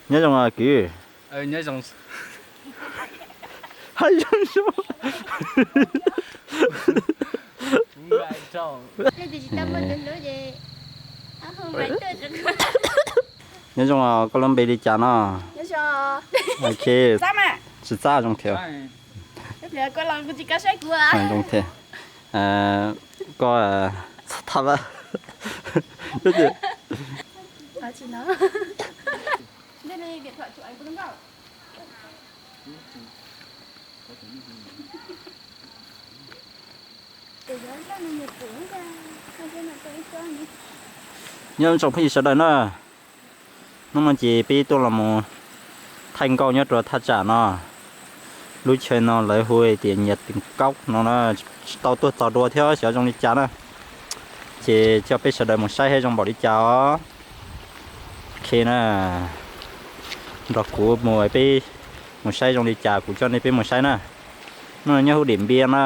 Nyob zoo kwv. Nyob zoo, koj lub npe li cas no? Ok, tsis txaj zoo thiab. Zoo thiab. Koj txhob thaj. Nyob zoo tsoom phooj ywg sawv daws na, hnub no ces peb tuaj los mus thaij nkauj nyob rau thaj tsam no. Lub chaw no lawv hu tias Nyias Teem Kaub no na, tsis tau tuaj txog dua thiab xyov zoo li cas na. Ces coj peb sawv daws mus saib seb zoo npaum li cas os. Ok na, nrog kuv mus peb mus saib zoo li cas kuv coj nej peb mus saib na. Hnub no nyob hauv Diam Npiam na.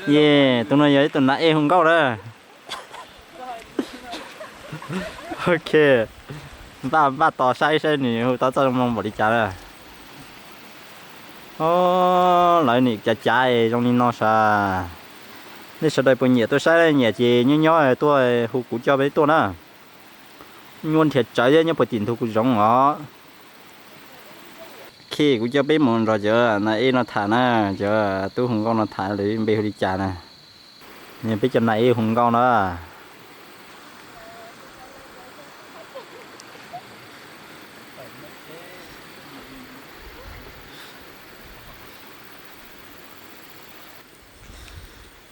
Yes, tus no yog ib tug nav ej hu nkauj na. Ok, npaj npaj tos saib saib nws hu tau txoj zoo mloog npaum li cas na. Lawv nim cav cav es zoo li no sav. Nej sawv daws puas nyiam tuaj saib, nyiam ces nyob nyob tuaj hu kuv coj peb tuaj na. Nyuaj nrhiav tsawv thiab nyob puag tim ntug kuv zoov os. Khij kuv coj peb mus nrog cov nav ej no tham na, cov tub hu nkauj no tham lawv npe hu li cas na. Peb cov nav ej hu nkauj na.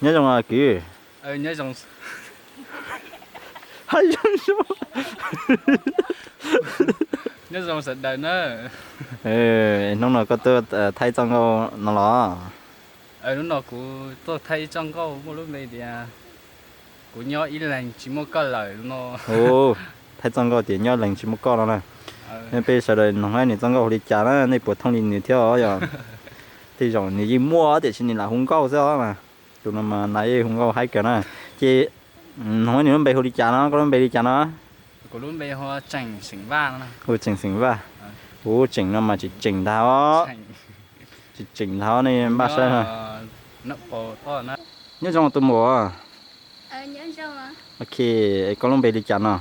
Nyob zoo kwv. Nyob zoo sawv daws na. Hnub no koj tuaj thaij txoj nkauj no los? Hnub no kuv tuaj thaij ib txoj nkauj muaj lub npe tias kuv nyob ib leeg tsis muaj koj lawm no. Thaij txoj nkauj tias nyob leeg tsis muaj koj no na. Nej peb sawv daws noog saib nws txoj nkauj hu li cas na, nej puas thooj li nws thiab os yog. Tej zaum nws yeej muaj tiam sis nws lam hu nkauj xwb os mas. Tus no mas nav ej hu nkauj haib kawg na. Ces noog nws lub npe hu li cas no, koj lub npe li cas no? Kuv lub npe hu Tseem Xeem Vaj no. Hu Tseem Xeem Vaj. Hu Tseem no mas tsis tseem ntag os. Tsis tseem ntag os, nej npaj saib. Nyob zoo tus muam. Ok, koj lub npe li cas no?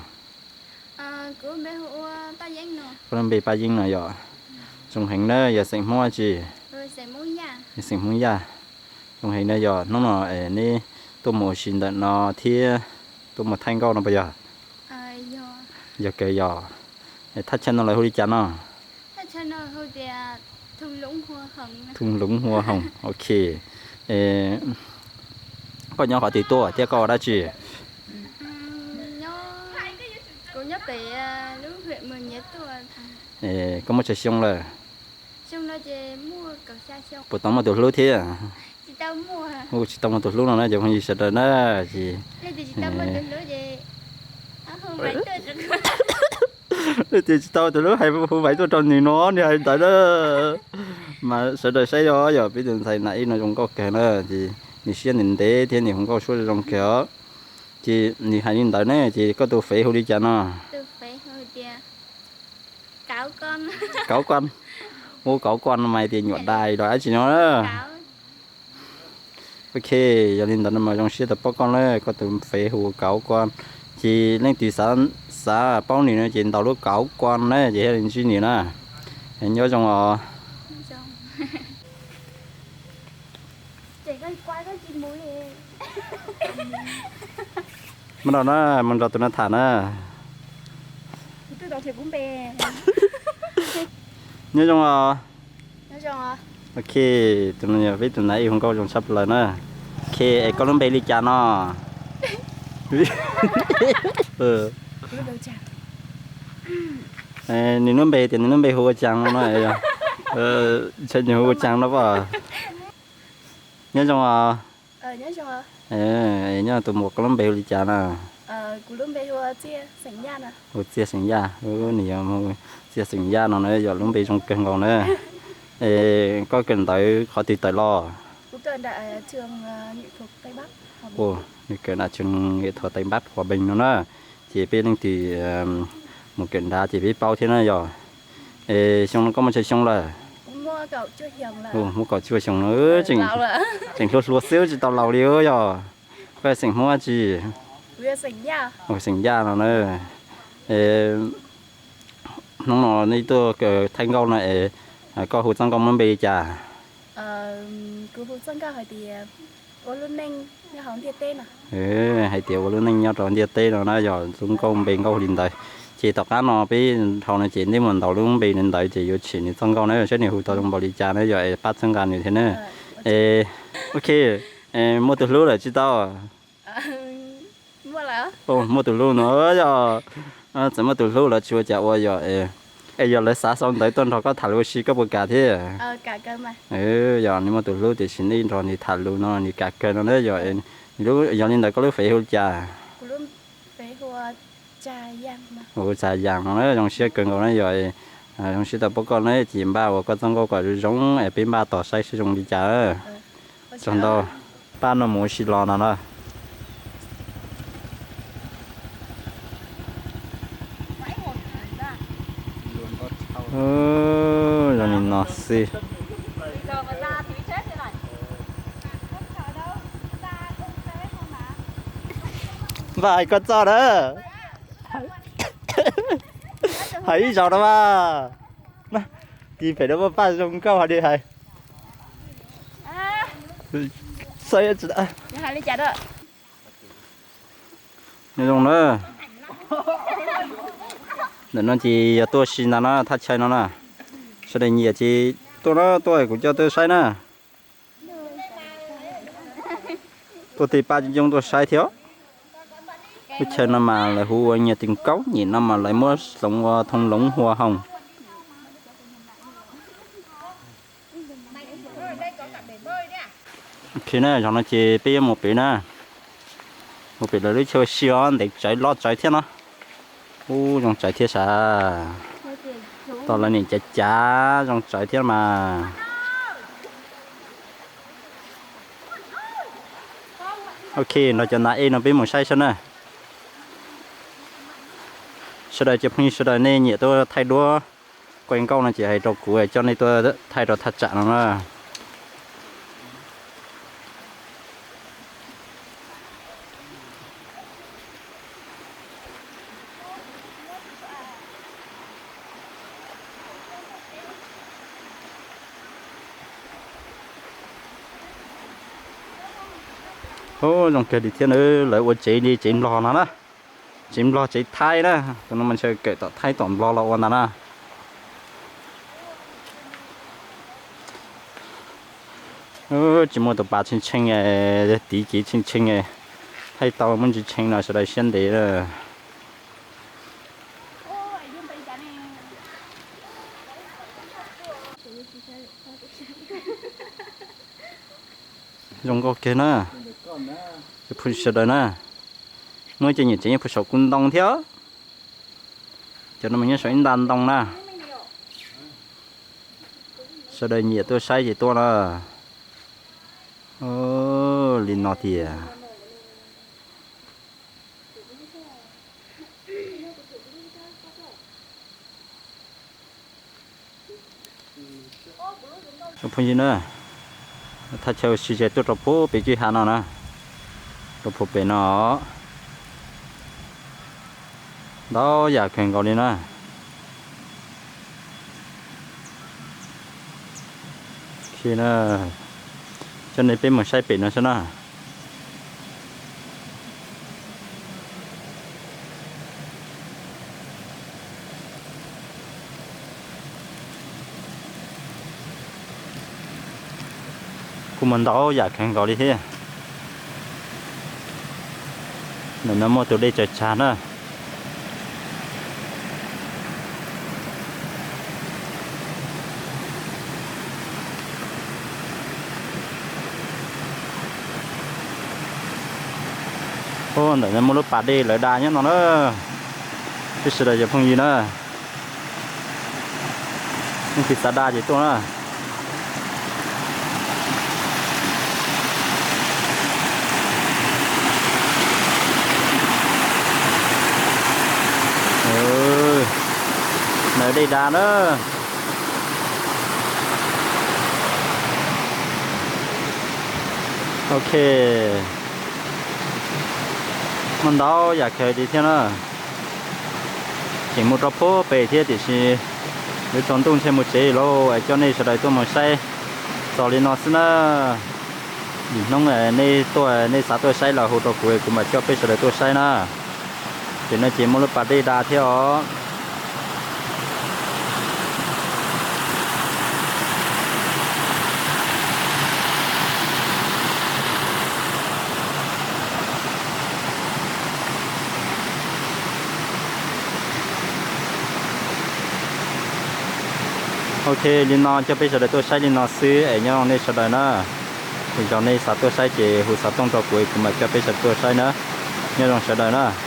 Koj lub npe Paj Yeeb no yog? Zoo heev na, yog xeem Hmoob dab tsi? Yog xeem Hmoob Yaj. Zoo heev na, yog hnub no es neb tuaj mus ua si ntawm no thiab tuaj mus thaij nkauj no puas yog? Yog kawg yog. Thaj chaw no lawv hu li cas no? Thung Lũng Hoa Hồng, ok. Koj nyob qhov twg tuaj thiab koj ua dab tsi? Koj muaj tsawg xyoo lawm? Puas tau muaj tus hlub thiab? Hu tsis tau muaj tus hlub no na cov phooj ywg sawv daws na. Ces leej twg tsis tau tus hlub hais hu Maiv tuaj rau nws no, nws hais ntawd na. Mas sawv daws saib os, yog peb tus ntxhais nav ej no zoo nkauj kawg na, ces nws siab ntev ntev thiab nws hu nkauj suab zoo kawg os. Ces nws hais li ntawd ne, ces koj tus fev hu li cas no? Kauv Kuaj. Hu Kauv Kuaj no mas hais tias nyuam dais los dab tsi no na. Ok, yog li ntawd no mas zoo siab tau paub koj na, koj tus fev hu Kauv Kuaj. Ces leej twg xav paub nws no ces ntaus lub Kauv Kuaj na ces thiaj li ntsib nws na. Nyob zoo os. Muab rau na, mus nrog tus no tham na. Nyob zoo os. Ok, tus no yog peb tus nav ej hu nkauj zoo tshaj plaws na. Ok, es koj lub npe li cas no? Nws lub npe tias nws lub npe hu ua Caas no no. Ntshe nws hu ua Caas no pob. Nyob zoo os. Nyob tus muam, koj lub npe hu li cas na? Hu Txiaj Xeem Yaj, nws yog Txiaj Xeem Yaj no na, yog lub npe zoo kawg nkaus na. Koj kawm ntawv qhov twg tawm los? Nws kawm nram trường nghệ thuật Tây Bắc Hòa Bình no na. Ces peb leej twg Mus kawm nrad ces peb paub thiab na yog. Es xyoo no koj muaj tsawg xyoo lawm? Muaj kaum cuaj xyoo no, tseem hluas hluas xwb tsis tau laus li yog. Koj xeem Hmoob dab tsi? Xeem Yaj no na. Hnub no nej tuaj thaij nkauj no es koj hu txoj nkauj muaj npe li cas? Hais tias ua lub neej nyob rau ntiaj teb no na yog lub nkauj npe nkauj li ntawd. Ces tom qab no peb dhau no ces nej mus ntaus lub npe li ntawd ces yuav tshem nws txoj nkauj na saib nws hu tau zoo npaum li cas na yog es pab txhawb nqa nws thiab na. Ok, muaj tus hlub lawm tsis tau? Muaj tus hlub no yog, txawm muaj tus hlub lawm tsis ua cas ua yog, es yog lawv xav sau ntawv tuaj nrog koj tham lus ua si koj puas kam thiab? Yog nws muaj tus hlub tiam sis nej nrog nws tham lus no nws kam kawg no na yog. Yog li ntawd koj lub fev hu li cas? Hu Txas Yas no na. Zoo siab kawg nkaus na yog, zoo siab tau pom koj na ces npaj ua koj txoj nkauj kom zoo zoo es peb npaj tos saib seb zoo li cas. Tsaug ntau. Pab no mus ua si los no na. Zoo li no xwb. Npaj hais koj txoj na. Hais ib zaug no mas. Tig pem no muaj paj zoo nkauj hais li hais. Zoo na. Ntawm no ces yog tuaj si ntag na, thaj chaw no na. Sawv daws nyiam ces tuaj na, tuaj kuv coj tuaj saib na. Tuaj tej pab coob coob tuaj saib thiab. Lub chaw no mas lawv hu ua Nyias Teem Kaub, nyem no mas lawv muab hloov ua thoo loov hua hoom. Ok na, zaum no ces peb yuav mus pem na. Mus pem lawv lub chaw ua si os, ntev tsawv loj tsawv thiab no. Ub, zoo tsawv thiab sav. Tau lawv niam cav cav zoo tsawv thiab mas. Ok, nrog cov nab ej no peb mus saib saib na. Sawv daws cov phooj ywg sawv daws nej nyiam tuaj thaij duab quay nkauj no ces hais rau kuv coj nej tuaj thaij rau thaj tsam no na. Zoo kawg li thiab na, lawv ua tsev li tsev Nplog no na. Tsev Nplog tsev Thaib na, tus no mas ntshe kawm tom Thaib tom Nplog los ua ntag na. Tsis muaj tus pas tshee tshee, tiv kiv tshee tshee, thaij tau muaj ntsis tshee no sawv daws siab ntev. Zoo nkauj kiag na. Cov phooj ywg sawv daws na, muaj cov nyiam tsev nyob puag saum kuv ntoo thiab. Cov no mas nyob saum ib nta ntoo na. Sawv daws nyiam tuaj saib ces tuaj na. Li no tiag. Phooj ywg na, thaj chaw ua si ces tuaj rau puag pem kwj ha no na, rau puag pem no. Ntau yam kawg nkaus li na. Coj nej peb mus saib pem no xwb na. Kuj muaj ntau yam kawg nkaus li thiab. Ntawm no muaj tus dej tsaws tsag na. Ntawm no muaj lub pas dej lawv da nyob no na. Peb sawv daws cov phooj ywg na, leej twg xav da ces tuaj na. dej da na. Ok, muaj ntau yam khaws li thiab na. Tseem mus rau puag pem thiab tiam sis yuav tsaus ntuj ntshe mus tsev lawm es coj nej sawv daws tuaj mus saib txog li no xwb na. Ib hnub nej tuaj, nej xav tuaj saib los hu rau kuv, kuv mam coj peb sawv daws tuaj saib na. Ces no ces muaj lub pas dej da thiab os. Ok, li no coj peb sawv daws tuaj saib li no xwb es nyob zoo nej sawv daws na. Yog nej xav tuaj saib ces hu xov tooj rau kuv, kuv mam coj peb sawv daws tuaj saib na. Nyob zoo sawv daws na.